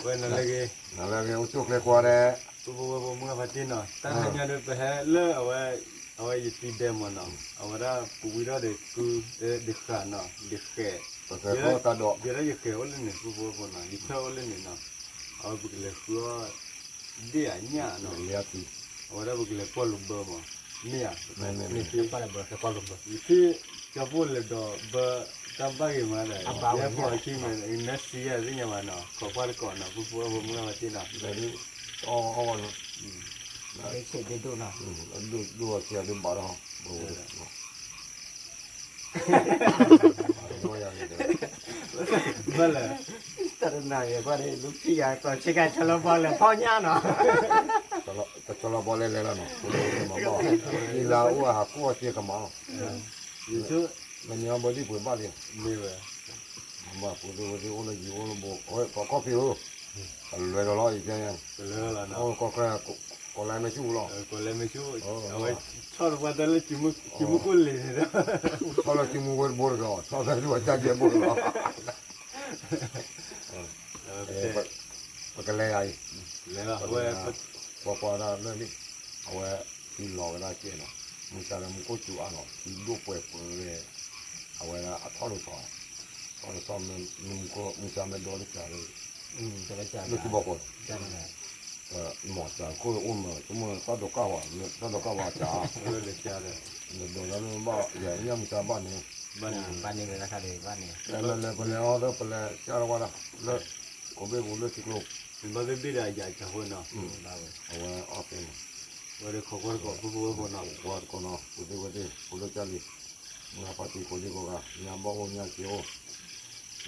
ဝဲနၤလၢအဂ့ၤ, နၤလၢအဂ့ၤ အိၣ်ဆူၣ်အိၣ်ချ့ကိးဂၤဒဲး, ပဖိဝဲၢ်ဖိမုၢ်ဂၤဖါတံၢ်နီၤ, တၢ်ဟါညါဒီးပဟဲလၢအဝဲ, အဝဲယတံၤဒဲးမၢ်နီၤ, အဝဲဒၣ်ပဝံထီၣ်ဒီးကု, ဒ့ဃာ်နီၤ, ဒ့ဃဲး, ယဲဒၣ်ယဃဲးအိၣ်လၢန့ၣ် ပဖိဝဲၢ်ဖိနီၤ, ယထၢၣ်အိၣ်လၢန့ၣ်နီၤ, အဝဲပကလဲၤဃုအီၣ် ဒ့ၣ်အညၣ်နီၤ, အဝဲဒၣ်ပကလဲၤကွၢ်လိာ်ဘၢမး, မ့ၢ်ဧါ, ယထံၣ်, ကၠီဖိလဲၤဒီးဘၢ, တၢ်ဘၣ်ဂ့ၤမးဒီး, ယဲၢ်ဖီအခံမဲာ်, နၢစံယဲၢ်သ့ၣ်ညါဘၣ်နီၤ, ခိးကွၢ်တကိးနီၤ, ပဖိဝဲၢ်ဖိမုၢ်ဂၤဖါတံၢ်နီၤ, အီၣ်အီၣ်နီၤ, ဆဲးဒ့ဒိၣ်နီၤ, ဒိၣ်ဒိၣ်ဆဲးဒ့ဘၣ်ဒီး, ဘၣ်လဲၣ်, တၢ်တနာ်ဂ့ၤကွၢ်ဒ် လူဖံယၤကီးဆ့ကၤဆီလီၤဘီလဲၤဖီညါနီၤ, ဆီလီၤဘီလဲၤလဲၤလီၤနီၤ, လၢအိၣ်ဟးကိးအီၣ်စ့ကမၤလီၤ, မ့ၢ်န့ၣ်အဘၢဒံၣ်ပှဲၤဘၣ်လံ, မ့ၢ်ဝဲ, ဘၣ်ပှဲၤဒိၣ်ဝဲဒၣ်အိၣ်လၢယံၤအိၣ်လၢဘိ, ပှၤကီၢ်ဖံးဧၢ, ကလဲၤဒီးလီၤအံၤ, အိၣ်ကီၢ်ချၢ, ကိးလဲမ့ၢ်ဆူၣ်လီၤ, အဝဲ, ဆီၣ်လီၤပှၤတၢ်လၢ, ကမူၣ်ကိၣ်လ့ၤန့ၣ်ဒီး, ဆီၣ်လီၤကမူၣ်ဝဲတဘိတဂၤ, ဆီၣ်လီၤကမူၣ်ဝဲတၢ်ကဲဘိတဂၤ ပကလဲၤယၤအံၤ, ဝဲ, ပှၤကွၢ်ဒၣ်လၢန့ၣ်, အဝဲ, ထံလီၤဝဲဒၣ်ကဲနီၤ, မုၢ်ဆါလၢမူခိၣ်စူၤအါနီၤ, ထံဒိၣ်ပှဲၤပှဲၤဝဲ, အဝဲဒၣ်အထီၣ်လိာ်သီ, ထီၣ်လိာ်သီ, မုၢ်ဆါမ့ၢ်ဒီလၢကၢ်လၢ, လၢထံဘီခိၣ်, မီၤစၢ်ခိၣ်အိၣ်မး, တမ့ၢ်သၣ်ဒိးကၣ်ဝဲ, သၣ်ဒိးကၣ်ဝဲစၢ်, ဒီးလၢမ့ၢ်ဘၣ်, ယညၣ်မုၢ်ဆါဘၣ်န့ၣ်, ဘၣ်န့ၣ်, လဲၤလဲၤပလဲၤအီၤဒီးပလဲၤကၢ်လီၤဝဲဒၣ်, လၢ, ကိးဘ့ၣ်ပူၤလၢထံကျိ, ဘၣ်သ့ၣ်ဘ့ၣ်ဒီးယၤကၢ်ဃိနီၤ, အဝဲအီၣ်သ့မး, ဝဲဒၣ်ခိးကွၢ်တကိး ပဖိဝဲၢ်ဖိနီၤ, ခိးကွၢ်တကိးနီၤ, ပသ့ၣ်ဝဲသ့ၣ် ဖိလၢကၢ်လံ, မုၢ်ဂၤဖါတံၢ်ကိးဒံကိးဂၤ ညါဘၣ်အိၣ်ညါစ့အိၣ်, ဒီး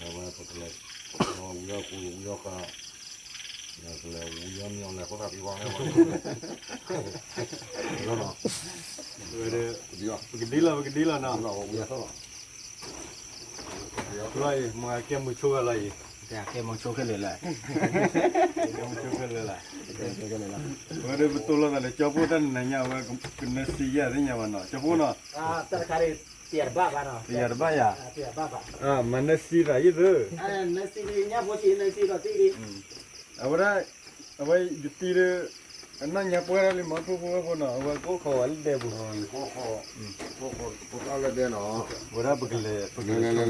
ဝဲပကလဲၤ, ဝံအီၣ်ကူဝံအီၣ်ဃာ်, ဒီးပလဲၤဝံအီၣ်မ့ၢ်အီၤလဲၤဃိသးဖံဝါန့ၣ်, ပကဒ်လီၤ ပကဒ်လီၤနီၤ, ဝံအီၣ်ထီၣ်လီၤ, လီၤအံၤ မ့ၢ်ကဲမုာ်ဆိၣ်ဂၤလီၤအံၤ, ကဲမုာ်ဆိၣ်ခဲလၢာ်လၢ, ကဲမုာ်ဆိၣ်ခဲလၢာ်လၢ, ဝဲဒၣ်ပတိၢ်လိာ်သးလၢကၠီဖိတၢ်နနၤညါ အဝဲကနၢစံယဲၢ်သ့ၣ်ညါဘၣ်နီၤ, ကၠီဖိနီၤ, တယၤတဘၣ်ယၤ, မၤနၢစံသးယံၤသၢ, အဝဲဒၣ်, အဝဲယတံၤဒီး, အနီၢ်ညါပှဲၤဒၣ်လံမ့ၢ် ဖိဖိဝဲၢ်ဖိနီၤ, အဝဲကအိၣ်ခိးဝဲလၢဒဲပူၤ, ဖိတၢ်လၢဒဲနီၤ, ဝဲဒၣ်ပကလဲၤ, လဲၤဝဲ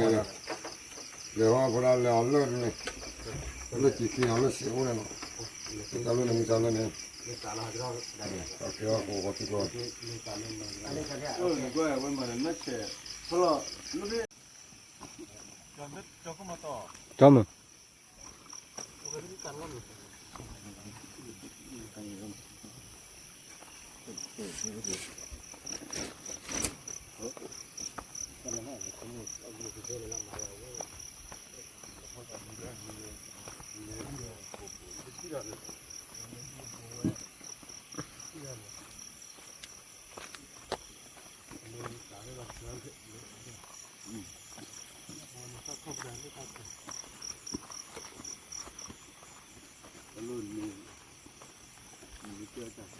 ဖိဒၣ်လဲၤအီၤလၢန့ၣ်, လၢစံခံနီၤ လၢစံအိၣ်န့ၣ်နီၤ, တၢ်လၢန့ၣ်မုၢ်ဆါလၢန့ၣ်, ကဲအီၣ်ကိးဂီၤထံကျိ,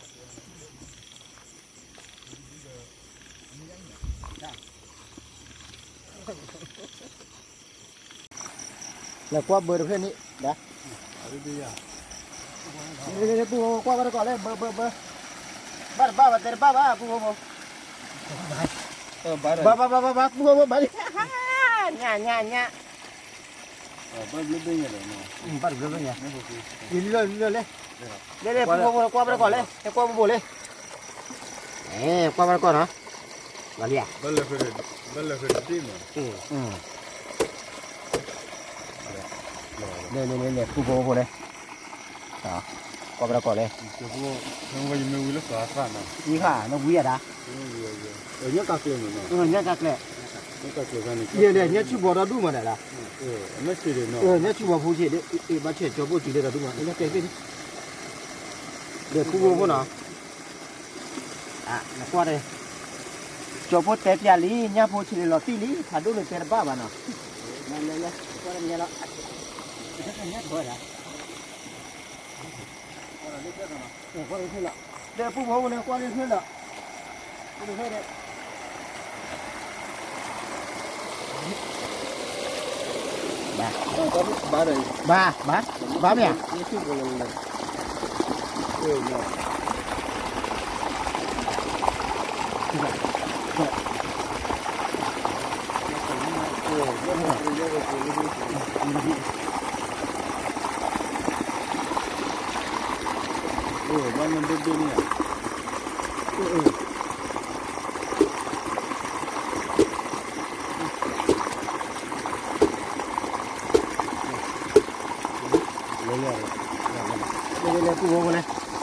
ဝဲမၤနၢဆဲး, ကၠီမုၢ် လဲၤကွၢ်ဘၢတဖျၢၣ်န့ၣ်, ပူဖိကွၢ်ဘၣ်တကိးလဲၣ် ဘၢ ဘၢ ဘၢ, ဘၣ်တဘၣ်ဘၣ် တဲတဘၣ်ဘၣ် ပူဖိဖိ, ဘၣ် ဘၣ် ဘၣ် ဘၣ် ပူဖိဖိ ဘၣ်လံ, ညၣ် ညၣ် ညၣ်, ဘၣ်တဘျၢဘၣ်ညါ, လၢလၢလၢလၢ, လၢလၢ ပူဖိဖိ ကွၢ်ဘၣ်တကိးလဲၣ် ကွၢ်ဘၣ်ဘိၣ်လဲၣ်, ကွၢ်ဘၣ်တကိးနီၤ, လီၤလံဧါ, လဲၤလဲၤလဲၤလဲၤ ပူဖိဖိလဲၣ်, ကွၢ်ဘၣ်တကိးလဲၣ်, ဝံဃာ် နဝံယၤဒၣ်, ညၣ်ကကျဲ, ညၣ်ဆူၣ်ဘီဒီဒူၣ်မးဒၣ်, ညၣ်ဆူၣ်ဘီဖိဆံး, ဘၣ်ဆဲးကၠီဖိဆံးလၢဒီဒူၣ်မး, ဒီးပူဖိဖိနီၤ, နကွၢ်ဒီး, ကၠီဖိတဲပျးလံ ညၣ်ဖိဆံးလီၤတံၢ်လံ ဖးဒိၣ်န့ၣ်တဲတဘၣ်ဘၣ်နီၤ, လဲၤလဲၤလဲၤ ကွၢ်တၢ်ညါလီၤ, ဒီးပူဖိဖိန့ၣ် ကွၢ်လၢဖျၢၣ်လီၤ, ပူ ဘၣ်, ဘၣ်, ဘၣ်မ့ၢ်ဧါ, ဘၣ်နဒိၣ်ဒိၣ်န့ၣ်ဧါ, လဲၤလဲၤလဲၤ ပုၢ်ဖိဖိလဲၣ်, က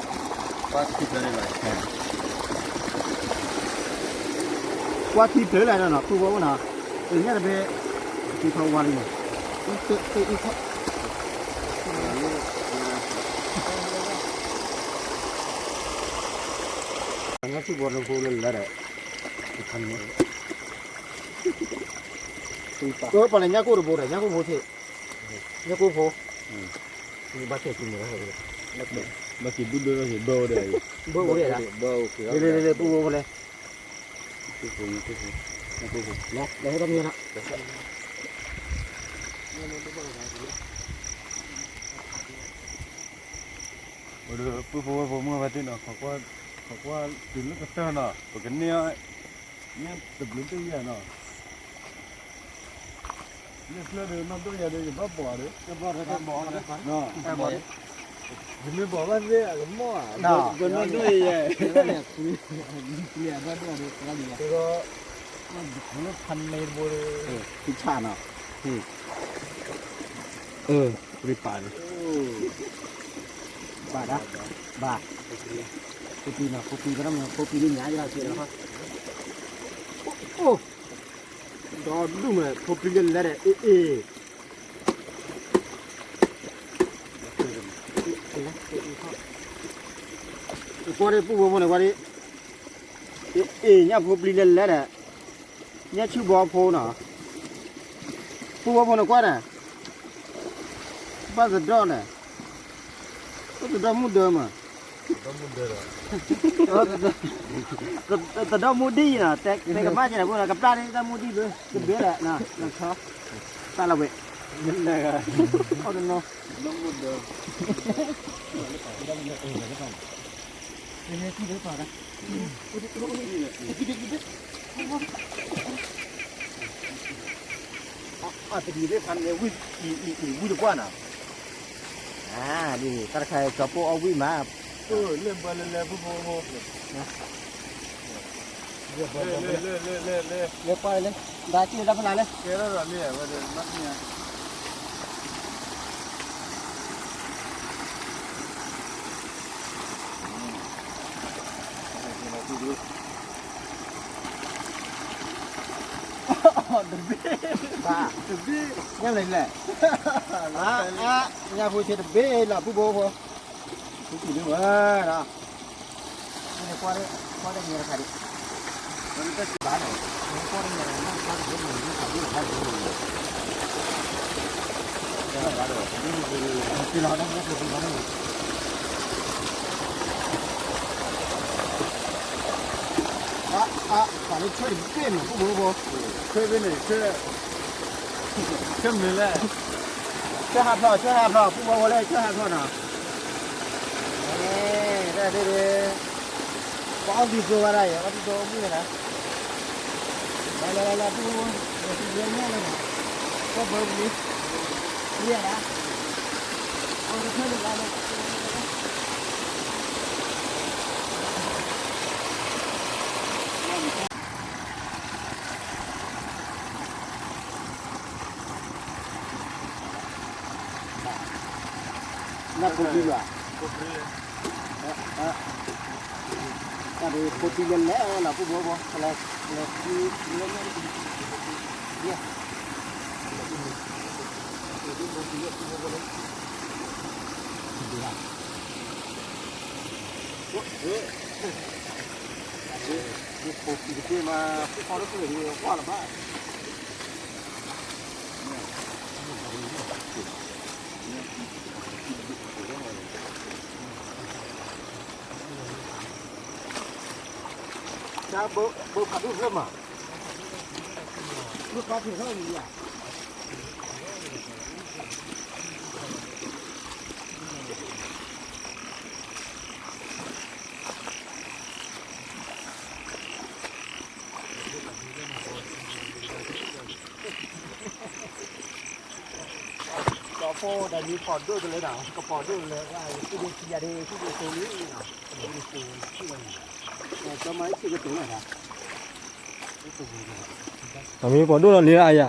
ွၢ်ခံဖျၢၣ်လၢၤနီၤ ပုၢ်ဖိဖိနီၤ, အညၣ်တဘ့ၣ်, အံၤထီၣ်ဝါလံန့ၣ်, အံၤထီၣ်, အံၤထီၣ် ပှၤလဲၤညၣ်ကိၣ်တဘိဒီး ညၣ်ကိၣ်ဖိသ့ၣ်, ညၣ်ကိၣ်ဖိ, ဘၣ်ကဲၤဆူမဲာ်, ဘၣ်က့ၤဘုဒိၣ်ဘၣ်က့ၤဘၢအိၣ်ဒီး, ဘၢအိၣ်ဒီး, လၢလၢလၢ ပုၢ်ဖိဖိလဲၣ်, ညၣ်ကိၣ်ဖိ, ညၣ်ကိၣ်ဖိ, လၢလၢဟဲတမံၤလီၤ. ဒီးပုၢ်ဖိဝဲၢ်ဖိမုၣ်ဘၣ်သ့ၣ်နီၤ, ခိးကွၢ်တုၤလၢကတၢၢ်နီၤ, ပကန့ၢ်အီၤ, ညၣ်တဘျုးတယၤနီၤ, န့ၣ်ဖျၢၣ်ဒီး နီၢ်ဒိၣ်ယၤဒီး ယဘၣ်ဘီၣ်ဒီး, ဘၣ်ဘီၣ်, ယမ့ၢ်ဘီၣ်ဘၣ်သ့ၣ် အကမီၣ်ဧါ, နီၢ်ဒိၣ်ယၤ, ဒီး, ဖးန့ၣ်ဘိ, ဖုဆၣ်နီၤ, အၢ, ရံပာ်န့ၣ်, ဘၣ်ဒၣ်, ဘၣ်, ဖိပံနီၤ, ဖိပံကရၢမ့ၢ် ဖိပံလၢညါယၤက့ၤလီၤ, အိၣ်, ဒီဒူၣ်မး ဖိပံလၢလဲၤဒီး အ့ၣ်အ့ၣ်, ကွၢ်ဒံး ပုၢ်ဖိဖိန့ၣ် ကွၢ်ဒံး, အ့ၣ်အ့ၣ် ညၣ်ဖိပံလၢလဲၤဒီး, ညၣ်ဆူၣ်ဘီဖိနီၤ, ပုၢ်ဖိဖိန့ၣ်ကွၢ်န့ၣ်, ဘၣ်သဒီၣ်န့ၣ်, ဘၣ်သဒီၣ်မုၢ်ဒၢမး, သဒီၣ်မူဒံၣ်နီၤ, တဲကမၣ်ကဲန့ၣ် ဖိနီၤ ကပျၢ်န့ၣ် တၢ်မူဒံၣ်ဘၣ် ကဘ့ၣ်လဲၣ်, လီၤဆီ, ပျၢ်လီၤဝဲ, အီၣ်တနီၤ, အတမံၤသ့ၣ်ဖးန့ၣ် ဝံၣ်တကွၢ်နီၤ, အါ, တၢ်တခါကၠီပိၢ်အီၣ်ဝံၣ်မး, လၢဘၢလၢလဲၤဖိဖိဖိ, လဲၤကွၢ်လၢ, ဒါက့ၤတၢ်ဖျါလၢ, ကဲထီၣ်ဒီးလံဝဲဒီး, တဘ့ၣ်, တဘ့ၣ်, ညၣ်လဲၣ်လဲၣ်, ညၣ်ဖိဆ့တဘ့ၣ်လီၤ ပုၢ်ဖိဖိ, ဖိဆ့ဒ်ဝဲဒီး, ကွၢ်, ကွၢ်တၢ်ညါတခါဒံး, ကွၢ်တၢ်ညါတခါဒံး, ကွၢ်တၢ်ညါတခါဒံး, အါ, အါ, ပှၤလၢဆၢတဘ့ၣ်မး ပုၢ်ဖိဖိ, ဆၢဘ့ၣ်န့ၣ် ဆၢ, ဆၢမုာ်လဲၣ်, ဆၢဟးဖျိး ဆၢဟးဖျိး ပုၢ်ဖိဖိလၢဆၢဟးဖျိးနီၤ, တၢ်ဒ်, ပှၤအီၣ်သံသိဝဲဒၣ်အံၤ အီၣ်သံသိဝဲမုၢ်န့ၣ်, လၢလၢလၢလၢ ပုၢ်ဖိဖိ, သံဝဲညါလၢနီၤ, ကီၢ်ဘၢပူၤလံ, သံယၤဒၣ်, အီၣ်တဖျၢၣ်လၢလၢလၢ နၢ်ဖိပံလီၤ, တၢ်ဒ်ဖိပံလဲၤလဲၤဝဲလီၤ ပုၢ်ဖိဖိ, လဲၤ, လဲၤ, ဖိပံတသ့ၣ်မး ဖိအီၣ်တဖျၢၣ်ဒီး ကွၢ်လၢၤဘၣ်. အ ဘိဖးဒိၣ်ဖျၢၣ်မး, ဘိဖးဒိၣ်ဖျၢၣ်မး, ကီၢ်ဖိဒၣ်မံၤပီၢ်ဒိၣ်တလဲဒီး ကပီၢ်ဒိၣ်တလဲ ဝဲယသူၣ်ဒိၣ်ခံဂၤဒ် သူၣ်ဒိၣ်စိလံနီၤ, ကမၤဟံၣ်ကတိၤနၤဒၣ်, အမံၤပီၢ်ဒိၣ်လီၤလံအယၤ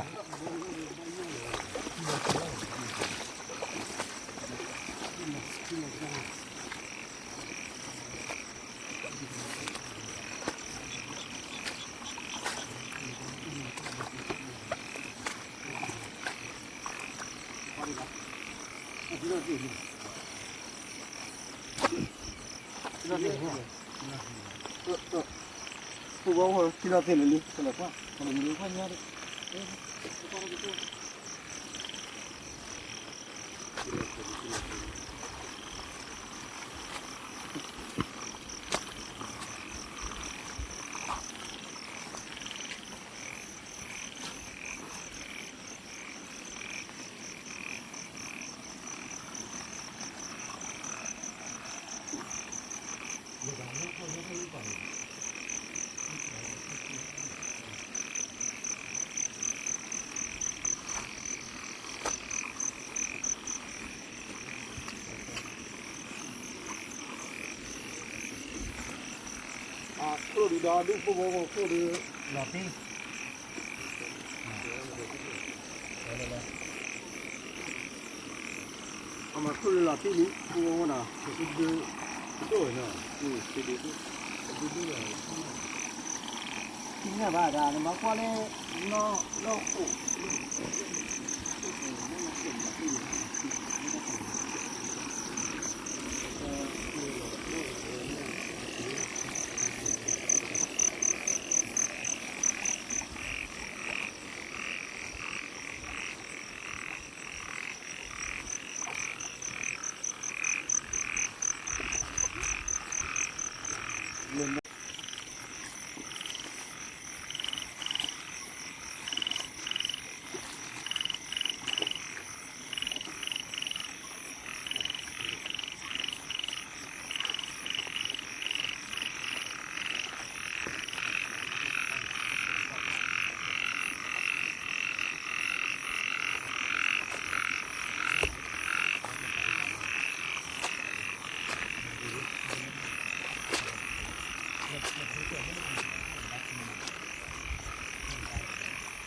ခိၣ်ဒုးဒီးဒူၣ်ခိၣ်ဘိခိၣ်ဒုးလီၤတံၢ်, အမၤခိၣ်ဒုးလီၤတံၢ်လံ ခိၣ်ဘိခိၣ်နီၤ, ဒုးဒုးဒိၣ်ဝဲနီၤ, သ့ၣ်ညါဘၣ်ဒၣ် နမၤကွၢ်လၢ နီၢ်နီၢ်အိၣ် သ့ၣ်ညါနီၤ ဒ်အဖိဖိဖိန့ၣ် လၢ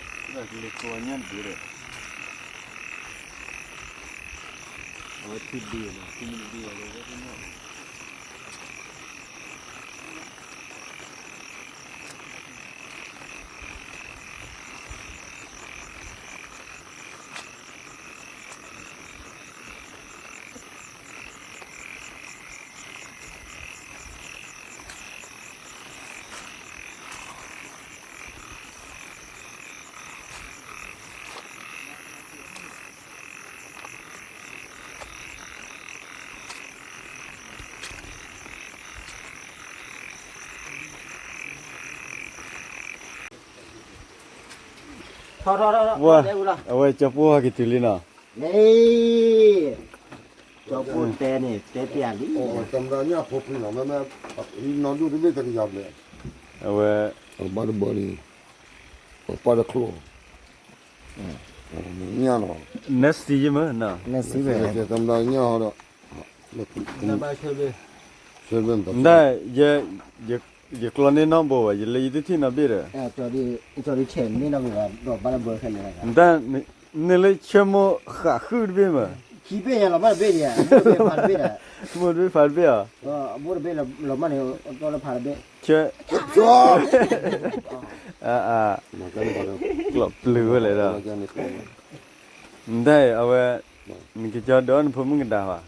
ကလၢကိးညါတဘ့ၣ်ဒီး အဝဲထံဒ့နီၤ ထံမ့ၢ်တဒ့အီၤဒီး အဝဲသ့ၣ်ညါ ထီၣ်ထီၣ်ထီၣ်ထီၣ် ဝဲ အဝဲကၠီပိၢ်ဟဲက့ၤတုၤလံနီၤ, မ့ၢ် ကၠီပိၢ်တဲန့ၣ် တဲပျးလံ, တမတၤညၣ်ဖိဖံနီၤ မ့မ့ၢ် နီၢ်ဒူၣ်တဘ့ၣ်တကယၤဘျဲၣ်, အဝဲ အဘၣ်တဘၢလံ, အပၢ်တချိၣ် ညၣ်နီၤ, နစံးယမ့ၢ်နီၤ, နစံးဝဲ တမတၤညၣ်ဟီဒီး နဘၣ်ဆၢဘ့ၣ်, ဆၢဘ့ၣ်မတၤ, နဒၣ် ယကျီန့ၢ်နီၢ်ဘိဝဲ ယလၢယတထံၣ်နီတဘ့ၣ်ဒီး, ကၠီဒုးဆဲးန့ၢ်နီၢ်ဘိဝဲ ဒီးဘၣ်တဘၢခဲလၢာ်, နဒၣ် နလၢဆၢမိၢ်ဃးဃုတဘ့ၣ်မး, ခံဘ့ၣ်ညါလီၤမၢ်တဘ့ၣ်ဒံး, မိၢ်တဘ့ၣ်ဖးတဘ့ၣ်ဧါ, မိၢ်တဘ့ၣ်ဖးတဘ့ၣ်ဧါ, အမိၢ်တဘ့ၣ်လီၤမၢ်န့ၣ် အတီလၢဖးတဘ့ၣ်, ဆၢ ကျီၢ်ပျုၤဝဲလဲၣ်ဒီး, နဒၣ်အဝဲ နက့ၤကၠီဒီးနဖိမုၣ်ကဒါဘၣ်,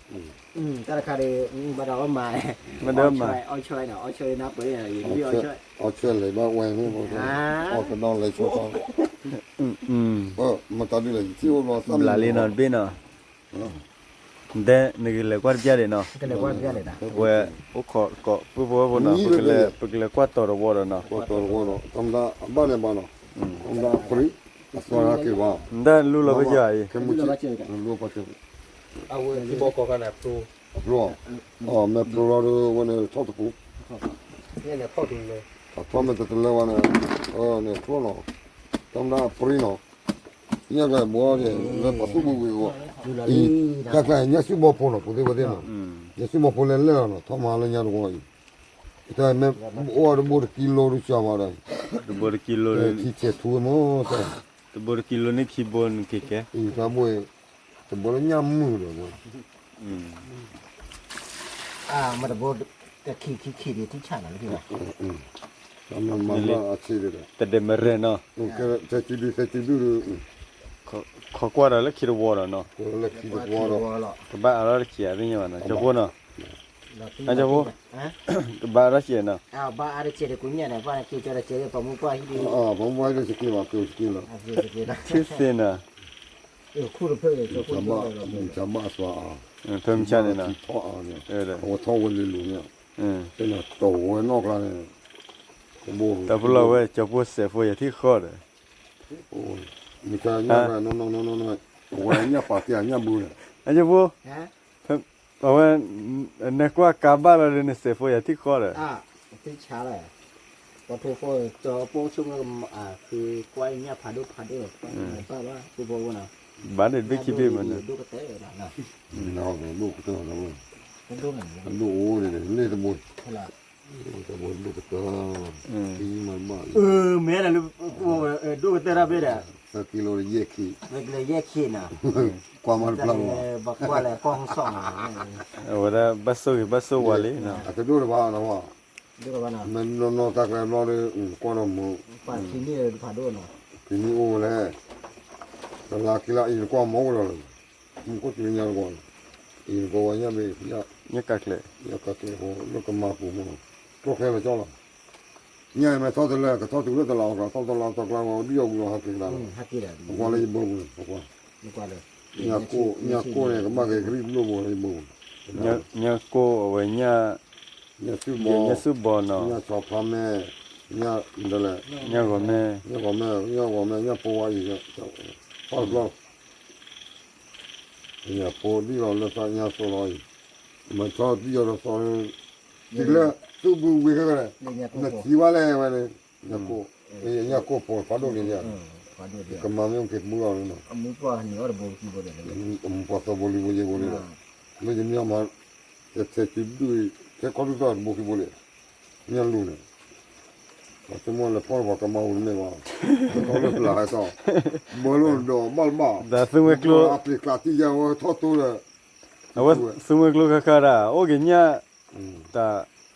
တၢ်တခါဒီး ဘၣ်ဒီးအီၣ်မး, ဘၣ်ဒီးမး, အီၣ်ဆွဲနီၤ အီၣ်ဆွဲနၢ်ပၢၢ်, အီၣ်ဆွဲလဲၤဘၣ်ဝဲန့ၣ်, အီၣ်ကနီၣ်လဲၤဆိကီး, မတၤဒုလဲၣ် ယထံၣ်အိၣ်ဘျီသၣ်မံဘျးလံနီၤတဘ့ၣ်နီၤ, ဒဲနကလဲၤကွၢ်တပျၢ်ဒံးနီၤ, ဝဲအိၣ်ခိးကိး ပုၢ်ဖိဝဲၢ်ဖိနီၤ, ပကလဲၤကွၢ်တီၤတဝီဒီးနီၤ, တီၤတဝီဒီး တၢ်မတၤအဘၣ်န့ၣ်ဘၣ်နီၤ, တၢ်မတၤအပြံ အသွါက့ၤဘၣ်, ဒဲလူလီၤဖဲယၤအံၤ, အဖျိ မ့ၢ်ဖျိလီၤဒီးဝဲန့ၣ်ထီၣ်တပူၤ, အထီၣ်မ့ၢ်တတလၢဝဲန့ၣ်, န့ၣ်ဖျိနီၤ, တၢ်မတၤအပြံနီၤ, ညၣ်ကျဲဘီန့ၣ် လၢပှၤသူၣ်ဘိဝံၤအဂီၢ်, အံၤ တၢ်ကျဲညၣ်စုဘီဖိနီၤ ပူၤသ့ၣ်ဝဲသ့ၣ်နီၤ, ညၣ်စုဘီဖိလဲၤလဲၣ်လီၤနီၤ ထီၣ်မၤလၢညါတဝီအံၤ, တၢ်မ့ၢ်အိၣ်တဘိတကံလိဒုးစှၤမးဒီး, တဘိတကံလိ ထံဆဲးထူဝဲမ့ၢ်တၢ်, တဘိတကံလိန့ၣ်ခံဘိနက့ၤကဲ, အံၤတၢ်ဘိ တဘိလၢညၣ်မုၢ်ဒီး, မ့ၢ်တဘိ တခံခံခံဒံးထံဆးနီၤလၢခံဘၣ်, မၤဘၣ်အဆံးဒီး, တဒဲးမရဲၣ်နီၤ, သဲစုဒု သဲစုဒုဒီး, ခိးကွၢ်ဒီးလၢခံတဝီဒီးနီၤ, လၢခံတဝီဒီး, ကဘၣ်အါထီၣ်တစဲးအသ့ၣ်ညါဘၣ်နီၤ ကၠီဖိနီၤ, ကၠီဖိ, ကဘၣ်အါထီၣ်စဲးနီၤ, ပှၤမူပှၢ်ဟံၣ်ဒံး, ပှၤမူပှၢ်ဟံၣ်ဒံးစက့ဘၣ် က့ၤစက့လီၤ, ထုသ့နီၤ, မုၢ်ဆါဘၣ်အသွါအါ, ဖဲမုၢ်ဆါန့ၣ်နီၤ, အဝဲထီၣ်ဝဲလံၤလိၤန့ၣ်, တဝဲနီၢ်ကျါန့ၣ်, တၢ်ပလီၢ်ဝဲ ကၠီဖိစဲးဖိယၤထံၣ်ဃီဒီး, မုၢ်ဆါညၣ်ဝဲနီၢ်နီၢ်နီၢ်နီၢ်, အဝဲညၣ်ပာ်က့ၤအညၣ်ဘုန့ၣ်, ကၠီဖိ, အဝဲ, နကွၢ်ကါဘၣ်လီၤဒီးနစဲးဖိယၤထံၣ်ဃီဒီး, ထံဆးလီၤ, ပှၤဖိဖိကၠီဖိဆိကမိၣ်, ဃုကွၢ်ညၣ်ဖးဒိၣ်ဖးဒိၣ်, ဘၣ်ဘၣ်ဖိဖိဝဲနီၤ, ဘၣ်န့ၣ်တဘ့ၣ်ခံဘ့ၣ်မးနီၤ, ဒိၣ်ကတၢၢ်, ဒိၣ်အိၣ်န့ၣ် လ့ၣ်တဘိ, တဘိဒိၣ်ကတၢၢ်, မ့ၢ်ဒၣ်လၢ, ဒိၣ်ကတၢၢ်တၢ်ဘ့ၣ်ဒီး, သၢကံလိယဲၢ်ခံ, သၢကံလိယဲၢ်ခံနီၤ, ကွၢ်မးတဖျါလီၤ, ဘၣ်ကွၢ်လဲၣ်ကီၢ်ဟီၣ်စီၣ်နီၤ, အဝဲဒၣ်ဘၣ်ဆိၣ်ဂ့ၤဘၣ်ဆိၣ်ဝါလံနီၤ, အကဒိၣ်တဘၣ်နီၤ, မ့ၢ်နီၢ်နီၢ်တၢ်ကျဲဘျီဒီး ကွၢ်ဒီးမုၢ်, ခံနံၣ်အိၣ်ဝဲလဲၣ်, တလါခံလါအံၤနကွၢ်မ့ၢ်အိၣ်ဒီးလီၤ, မုၢ်ခိၣ်တုၤညါတကီၢ်, အံၤနကွၢ်ဝဲညၣ်ဘ့ၣ်, ညၣ်ကးကျဲ, ညၣ်ကးကျဲဖိ လၢကမၤပူၤမ့ၢ်, ကျိချဲလၢကၠီလီၤ, ညၣ်အံၤမ့ၢ်ထီၣ်တလၢ ကထီၣ်တုၤလၢတလးအီၤကျါ ထီၣ်တလါတကျါဝဲ ဒ်အီၣ်ဝံၤလီၤဟးက့ၤကဒါလီၤ, ပကွၢ်လၢယဘၢပူၤန့ၣ် ပကွၢ်, ညၣ်ကိၣ်န့ၣ် ကဘၣ်က့ၤကရံၣ်ဘျိၣ်ဘိလၢယဘၢပူၤန့ၣ်, ညၣ်ကိၣ်အဝဲညၣ်, ညၣ်စုဘီနီၤ, ညၣ်ဆီဖါမဲ, ညၣ်ဒ်လဲၣ်, ညၣ်ဂီၤမဲ, ညၣ်ဂီၤမဲ, ညၣ်ဂီၤမဲ ညၣ်ဖိဝါအံၤ, ပီၣ်တဘျီ ညၣ်ဖိဒ်လီၤလၢသးညါစိလီၤအံၤ, မ့ၢ်ထီၣ်ဒ်ယီၤဒီးသီ, တုၤလၢသူၣ်ဘုဝံၤခဲကနံၣ်, နထံၣ်ဝဲလဲၣ်ဝဲန့ၣ်, ညၣ်ကိၣ်, ညၣ်ကိၣ်ဖိဖးဒိၣ်န့ၣ်, ကမၤမ့ၢ်က့ၤမုၢ်အီၤန့ၣ်, မုၢ်ပှၢ်သီဘိလံဘိယဲၢ်ဘိန့ၣ်, လၢယမ့ၢ်မၤ, ယထဲးစုဒုၣ်, ထဲးခီဒုၣ်သီတဘိခံဘိန့ၣ်, ညၣ်လူၤန့ၣ် ပှၤဆိကမိၣ်လၢဖီၣ်ပှၤကမၤဝံၤတမ့ၢ်ဘၣ်, ထီၣ်လၢပျၢၤဟဲသီ, ဘၢလီၤဒီးဘၣ်လၢဘၣ်, အပျံၤကျးတံၢ်ယါဝဲထီၣ်တိဒီး, အဝဲသူမှဲကျိခါခါဒၣ် အိၣ်က့ၤညၣ်, တၢ်,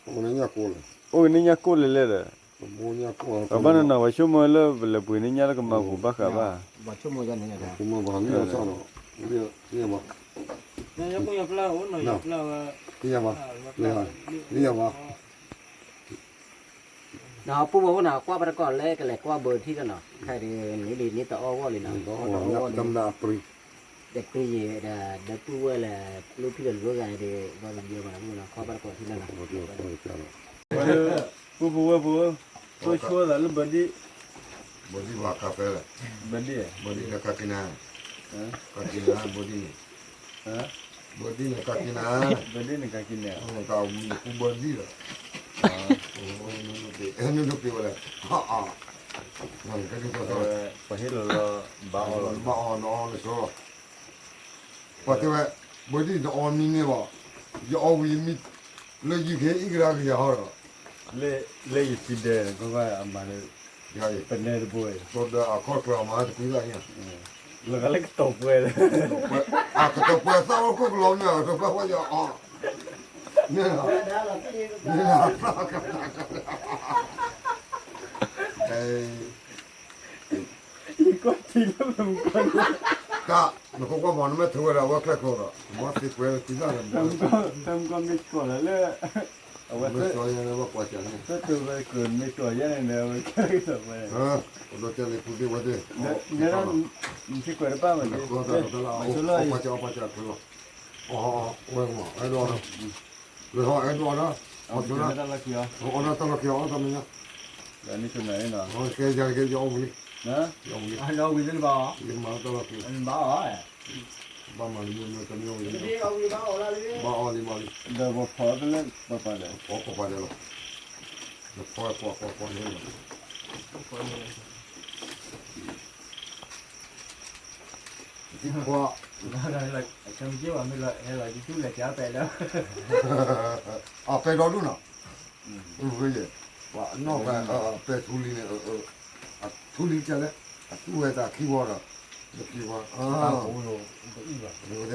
အိၣ်က့ၤန့ၢ်ညၣ်ကိၣ်လဲၤလဲၣ်ဒီး, ပဘၣ်နီၢ်နီၢ် ပှၤဆိကမိၣ်လၢပလဲၤပှ့ၤန့ၢ်ညၣ်လၢကမၤပူၤဘၣ်ဃးဘၣ်, ပူၤဝဲဖိန့ၣ် ကွၢ်ပတကီၢ်လၢကလဲၤကွၢ်ဘၢထံလီၤနီၤ, ခဲအံၤန့ၣ်ဒ်န့ၣ်တအီၣ်ဂီၢ်လံနီၤ, တအီၣ်ဂီၢ်လံ, တမနၤအပြံ, တပြံယံၤဒီး ဒီပုၢ်ဝဲၢ်လၢ ကျိဖံဒီးလိၤဂၤန့ၣ်ဒီး ဘၣ်ပယီၤမးနီၤ, ကွၢ်ပတကီၢ်ထံလီၤနီၤ, ပုၢ်ဖိဝဲၢ်ဖိ, သိဆိသးလၢဘၢဒံၣ်, ဘၢဒံၣ်ဘၣ်ကါဖဲလဲၣ်, ဘၢဒံၣ်, ဘၢဒံၣ်န့ၣ်ကါက့ၤနၤ, ကါက့ၤနၤ ဘၢဒံၣ်န့ၣ် ဘၢဒံၣ်န့ၣ်ကါက့ၤနၤ, ဘၢဒံၣ်န့ၣ်ကါက့ၤနၤ, တၢ်မူကူဘၢဒံၣ်လီၤ, နုာ်ဒိၣ်က့ၤဝဲလဲၣ်, ပှၤဟ့ၣ်လီၤလီၤ, ဘၣ်အီၣ်လီၤ, ဘၣ်အီၣ်နအီၣ်လၢဆိလီၤ, ပှၤတဲဝဲ, ဘၢဒံၣ်နအီၣ်မံန့ၢ်ဘၣ်, ယအီၣ်ဝံၤမံ, လၢယုၢ်ခ့အံၤကဒါကယၤဟီဒီး, လၢယစုဒဲး ကီၢ်ကီၢ်အမၤလၢ, ပနဲတဘိ, ဒီးအခီၣ်ကျၢၢ်အမၤတကွံသးန့ၣ်, လၢကလၢကတီၤပှဲၤ, အကတီၤပှဲၤသၣ်အိၣ်ခိၣ်ကလီၤမ့ၢ်အကတီၤပှဲၤဝဲယအီၣ်, မ့ၢ်, မ့ၢ်, ယကွၢ်ထံလၢမုၢ်ကီၢ်န့ၣ်, တၢ်, နကကွၢ်မၤနမ့ၢ်ထုးဝဲဒၣ်အဝဲကျဲကျိဒီး မၤသ့ကွဲၤလၢသံသၣ်န့ၣ်, တၢ်မုၢ်ကီၢ်မ့ၢ်ကီၢ်လီၤလၢ, အဝဲ မ့ၢ်ကၠီယဲန့ၣ် ဘၣ်ကွၢ်စၢ်န့ၣ် သၢတိၤဝဲကမ့ၢ်တီၤယဲန့ၣ်ဒီး အဝဲကၠီက့ၤသိးဝဲ ပဒိးတဲလံာ်ပူၤသ့ၣ်ဝဲသ့ၣ် ညါ နထံကွဲးတဘၣ်မး အကွၢ်စၢ်အီၣ်ကွၢ်စၢ်အီၣ်ကွၢ်စၢ်အီၣ် ဝဲမး အဲၣ်ဒိးဒီး လၢဟီၣ်အဲၣ်ဒိးဒီး အီၣ်တၢ်လီၢ်ခံအီၣ် အီၣ်တၢ်လီၢ်ခံအီၣ်တၢ်မ့ၢ်ညါ လၢနံၤတနၤန့ၣ်နီၤ ကဲယၤကဲယအီၣ်ဝံၤလံ ယအီၣ်ဝံၤလံ ယမၤတၢ်လီၢ်ခံ ဘၣ်မၤလံမ့ၢ်တမ့ၢ်ဝံၤလံ ဘၣ်အီၣ်လံမၤလံ ဒီးပဖီတလၢပပာ်ဒီး ဖီကပာ်ဒီးလီၤ နဖီကွၢ်ကွၢ်ကွၢ်န့ၣ်လီၤ ဒ်ခွါ အပဲဒိၣ်ဒိၣ်နီၤ နီၢ်ကဲ ပဲထူလံန့ၣ် အထူလံကလဲၣ် အသူဝဲတၢ်ခံဝီဒီး တခံဝီ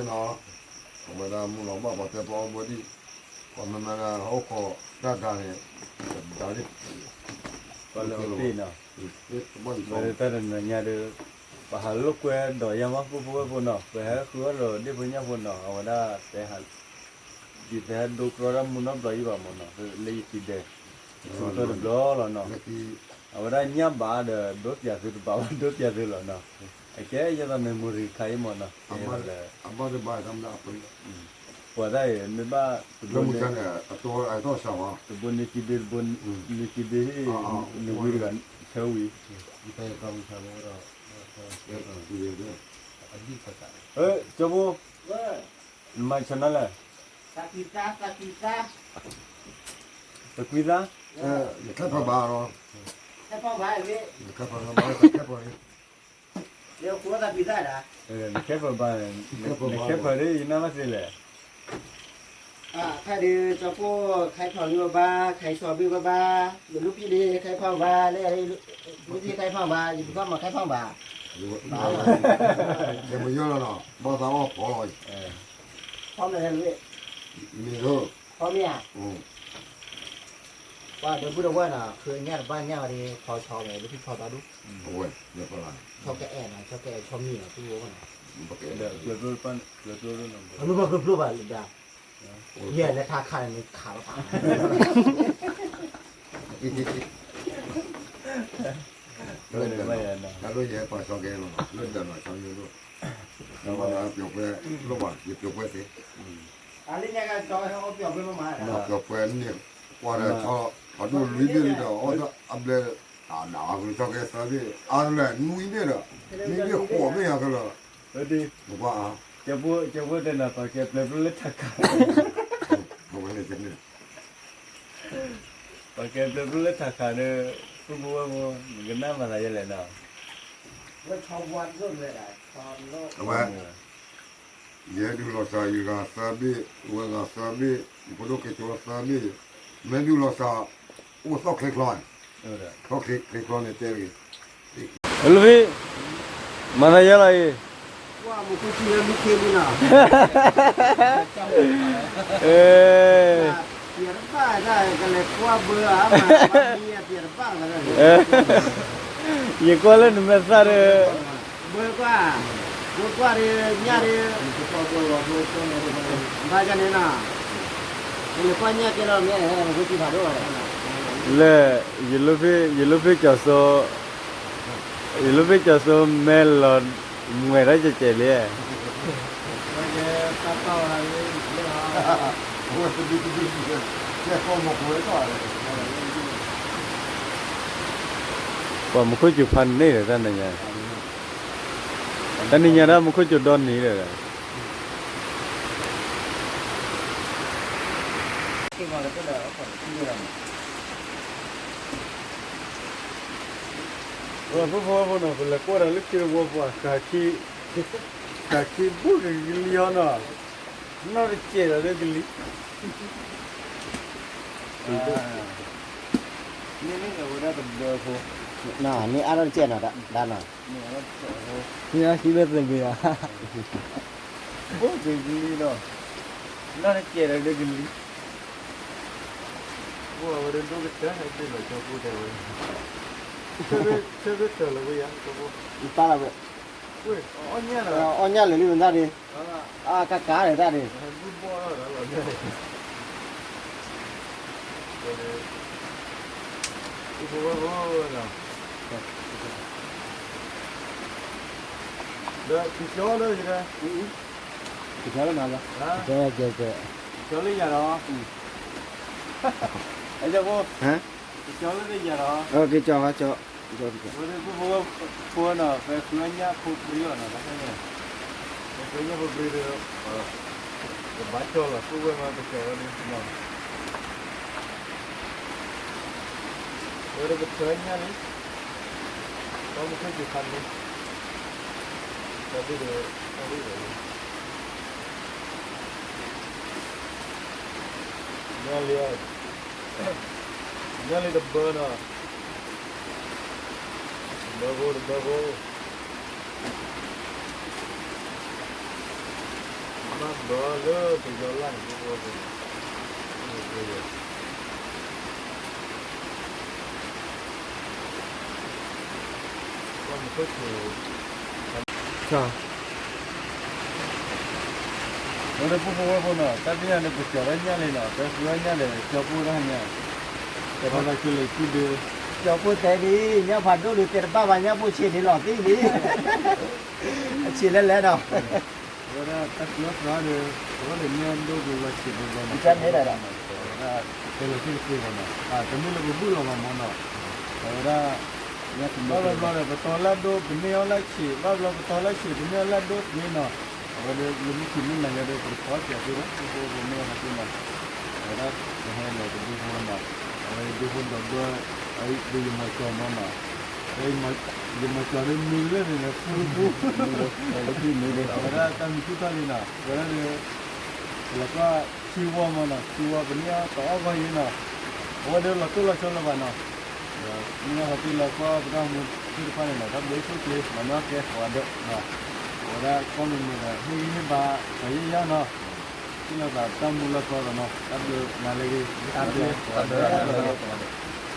အဝဲဒၣ်မုၢ်လီၤဘၣ်ပှၤတဲပှၤအီၣ်ဘၣ်ဒံး ပှၤမၤမၤလၢဟီၣ်ခိၣ်တၢ်ဒၢ်န့ၣ် ဒၢ်လံ ပှၤလၢအီၣ်တ့ၢ်နီၤ ဝဲတၢ်တနၤညါဒီး ပဟးလိာ်ကွဲဒီးယါမး ပုၢ်ဖိဝဲၢ်ဖိနီၤ ပဟဲဃုအီၣ်လီၤဒ့ၣ်ဖိညၣ်ဖိနီၤ အဝဲဒၣ်တဲဟး ယတဟဲဒိတြီတၢ်မူနီတဘျီအံၤဘၣ်မးနီၤ လၢယစံးဒဲး ဆူၣ်ထီၣ်တဘျီလီၤနီၤ အဝဲဒၣ်ညၣ်ဘၣ်ဒီး ဒိပျးသုတဘၣ်ဘၣ် ဒိပျးသုလီၤနီၤ အကဲယဲသိး memory ခါအံၤမးနီၤ အဘၣ်တဘၣ် ပှၤတၢ်အံၤ မ့ၢ်ဘၣ် တဘိန့ၣ် တဘိန့ၣ်စံးဘ့ၣ် တဘိန့ၣ်စံးဘ့ၣ် နဝံတဂၤ ဆၢဝံၤ ကၠီဖိ နမၤဆီၣ်နီၤလဲၣ် တကွံသါ နခဲဖၢဘၣ် နခဲဖၢဒ် ယနၢ်ဘၣ်သ့လဲၣ် အခါဒီး ကၠီဖိ ခါဖီၣ်န့ၢ်ဘၣ်ဘၣ် ခါစီၤဘ့ၣ်ဘၣ်ဘၣ် ယလူၤပံလံ ခါဖီၣ်ဘၣ် လၢ လူၤပံခါဖီၣ်ဘၣ် ယကဘၣ်မၤခါဖီၣ်ဘၣ် ခဲမုၢ်ယီၢ်လီၤနီၤ ဘၣ်သးအီၣ်ဖီလီၤ ဖီမ့ၢ်လဲၣ် မ့ၢ်လီၤ ဖီမ့ၢ်ဧါ ပှၤဒီပုၢ်ဒီဝဲၢ်နီၤ ဃုညၣ်တဘၣ်ညၣ်ဝဲဒၣ် ဖီဆီဝဲ လၢဖံဖီတၢ်ဒူၣ် အဝဲ ဆီကအဲၣ်နီၤ ဆီကအဲၣ်ဆီမံၤနီၤ သူဝဲနီၤ အမ့ၢ်ဘၣ်ကျိဖျိဘၣ်လၢဒၣ် ယဲၢ်လၢထါခါန့ၣ်ခးလီၤ တၢ်လၢယဲၢ်ပာ်ဆီကဲလီၤ လၢဒၢးနီၤဆီမံၤဒိၣ် ပှၤပျီၤပွဲလိၣ်ဘၣ် ယပျီၤပွဲသ့ ပျီၤပွဲန့ၣ် ကွၢ်ဒီးဆီ အဒိၣ်လွံၢ်ဘ့ၣ်လံဒီး အီၣ်တၢ်အဘျဲၣ် အဒၣ်အကလုၢ်ဆီကဲသၢဘ့ၣ် အါတလၢနွံဘ့ၣ်ဒီး နွံဘ့ၣ်ဃိးဘ့ၣ်ယၤခဲလၢာ် ကၠီဖိတဲနီၤ ပှၤကဲပျီဖျိလၢထါခါ ပှၤကဲပျီဖျိလၢထါခါဒီး ပုၢ်ဖိဝဲၢ်ဖိ နကနၣ်မၤသးယဲလဲၣ်နီၤ အဝဲ ယဲဒုးလီၤစှၤ ယဂၤသၢဘ့ၣ် ဝဲဂၤသၢဘ့ၣ် ဖိဒိၣ်က့ၤကၠီသၢဘ့ၣ် မ့ၢ်ဒုးလီၤစှၤ အိၣ်သီၣ်ချ့ချီ သီၣ်ချ့ချ့ချီန့ၣ်တဲတဂ့ၤ လၢဖံ မၤသးယဲလီၤအံၤ ကွၢ်မူခိၣ်စူၣ်လၢမူခ့မုၢ်နီၤ အဲ ပျဲတဘၣ်ဒၣ် ကလဲၤကွၢ်ဘၢဧါ မၤမံၤပျဲတဘၣ်လီၤ ယကွၢ်လၢနမဲာ်သၣ်ဒီး ဘၢကွၢ် ဘၢကွၢ်ဒီး ညၣ်ဒီး ဘၣ်ကန့ၣ်နီၤ ကလဲၤကွၢ်ညၣ်ကဲလီၤမ့ၢ် မူခိၣ်စူၣ်ဖးဒိၣ် လၢ ယလိၣ်ဖ့ၣ် ယလိၣ်ဖ့ၣ်ကၠီၤစိ ယလိၣ်ဖ့ၣ်ကၠီၤစိ မဲလီၤ မွဲၤတၢ်ကဲကဲလံ ပှၤမူခိၣ်စူၣ်ဖးန့ၢ်ဒီးတၢ်နံၤညါ တၢ်နံၤညါဒၣ်မူခိၣ်စူၣ်ဒီနံၤဒီး ပှၤဖိဖိဖိနီၤ ပလဲၤကွၢ်ဒီးလၢခံတဝီပှၤ ဃာ်ခံဘူးကကလံၤဟီနီၤ နီၢ်တစဲးဒီးလၢကလံၤ မ့မ့ၢ်အဝဲဒၣ်တဘျီဖိ န့ၣ်အါထီၣ်တစဲးနီၤ ဒၣ်နီၤ န့ၣ်အါထီၣ်တစဲးဖိ န့ၣ်အါထီၣ်တစဲးဖိ ဘူးကကလံၤနီၤ နီၢ်တစဲးဒီးလၢကလံၤ အိၣ်အဝဲဒၣ်ဒိၣ်ကတၢၢ်န့ၣ်သ့ၣ်လီၤ ကၠီဖိတဲဝဲ ဆၢဘ့ၣ်ဆၢလီၤဝဲယါ ကၠီဖိ ယပာ်လီၤဝဲ အီၣ်ညၣ်လၢာ်လံမတၢ်ဒံး အကကါန့ၣ်တၢ်ဒံး ဒီး ဟံၣ်ဖိဃီဖိနီၤ, ဒီးကကၠီလၢယၤ, ကကၠီလၢနၤလီၤ, ကကၠီလၢယၤလီၤ, ကကၠီလၢယၤလီၤ, ကကၠီလၢယၤလီၤ, ကကၠီ, ဟံၣ်ဖိဃီဖိနီၤ, ပဃုအီၣ်ညၣ်ဖိပြံလီၤနီၤ, တၢ်ခဲန့ၣ်, ပဃုအီၣ်ညၣ်ဖိပြံဒီး ကဘၣ်ကၠီလီၤ, ပဝဲမၤကကၠီဝဲလံနီၤ, ဝဲဒီးပထၢညၣ်လံ, ပှၤမုၢ်ခိၣ်စူၤခါန့ၣ်, တၢ်ဒ်ဒီး, တၢ်ဒ်ဒီး, ညၣ်လံ, ညၣ်လံတဘၢနီၤ, တဘၢဖိတဘၢဖိ ဘၣ်ဘၢလၢပယီၤလၢ်န့ၣ်, ဝဲဒၣ်ပှၤဖိဝဲၢ်ဖိနီၤ, တၢ်ပညၣ်န့ၣ် ပကၠီၤလၢညၣ်လံနီၤ, ပဃုအီၣ်ညၣ်ဒီး ကၠီဖိတၢ်ဟါညါ, ကၠီဖိလၢကၠီၤလံၤကုဒု, ကၠီဖိတဲဒ်, ညၣ်ဖးဒိၣ်လံၤတဲတဘၣ်ဘၣ်, ညၣ်ဖိဆံးန့ၣ်လီၤသံလံ, အဆံးလဲၣ်လဲၣ်နီၤ အဝဲဒၣ်တၢ်ပညိၣ်သရၣ်ဒီး, အဝဲန့ၣ်မ့ၢ်ဒိၣ်ကလီၤဆံးဘျီဘျီန့ၣ်, အဝဲဒၣ်တဲလီၤတံၢ်တသ့ဘၣ်နီၤ, တမ့ၢ်လၢပဘူၣ်လီၤဘၣ်မ့ၢ်နီၤ, အဝဲဒၣ်, ဘၣ်ဘျီဘျီဒီး ပတီၢ်လၢဒိၣ် ပန့ၢ်အီၣ်လၢဆံး, ဘၣ်ဘျီပတီၢ်လၢဆံး ပန့ၢ်အီၣ်လၢဒိၣ်သ့နီၤ, အဝဲဒၣ်လၢမုၢ်ဆံးမုၢ်နၤယၤဒီး ပတဖီစၢၤသ့ဘၣ်, ပဖိပမ့ၢ်အီၣ်သ့နီၤ, အဝဲဒၣ်, ပဟဲလီၤပဒူဖိနီၤ, အဝဲဒူဖိဒီးဘၢ, ဒီးယမၤကၠီၤမ့ၢ်နီၤ ယမၤကၠီၤဒီးမ့ၢ်လၢန့ၣ်န့ၣ် ပူတပူ, အဝဲဒၣ်တၢ်မံၤထံၣ်ထီၣ်လံနီၤ, ဝဲဒၣ်ဒီး, လီၤကွၢ်, ထံဝီမ့ၢ်နီၤ, ထံဝီပန့ၢ်အီၣ်တအီၣ်ဂီၢ်ယဲနီၤ, အဝဲဒီးလီၤတိၢ်လီၤဆီလၢၤဘၣ်နီၤ, ဒီးမ့ၢ်ညါခီတံၢ်လီၤကွၢ်ပတၢ်မူသ့ၣ်တဖၣ်န့ၣ်နီၤ, တၢ်ဘျုးဆိၣ်ဂ့ၤ မၤန့ၢ်အီၣ်ကဲပှၤဒၢးနီၤ, အဝဲဒၣ်ကွၢ်မုာ်မုာ်ဒီး ဟ့ၣ်ဂံၢ်ဟ့ၣ်ဘါ, ပှၤယဲၢ်ယဲၢ်နီၤ, ထံၣ်လိာ်သးတၢ်မူလၢသီဒီးနီၤ, တၢ်ဘျုးနၤလၢအဂ့ၤ, တၢ်ဘျုး, တၢ်ဘျုး, တၢ်ဘျုး.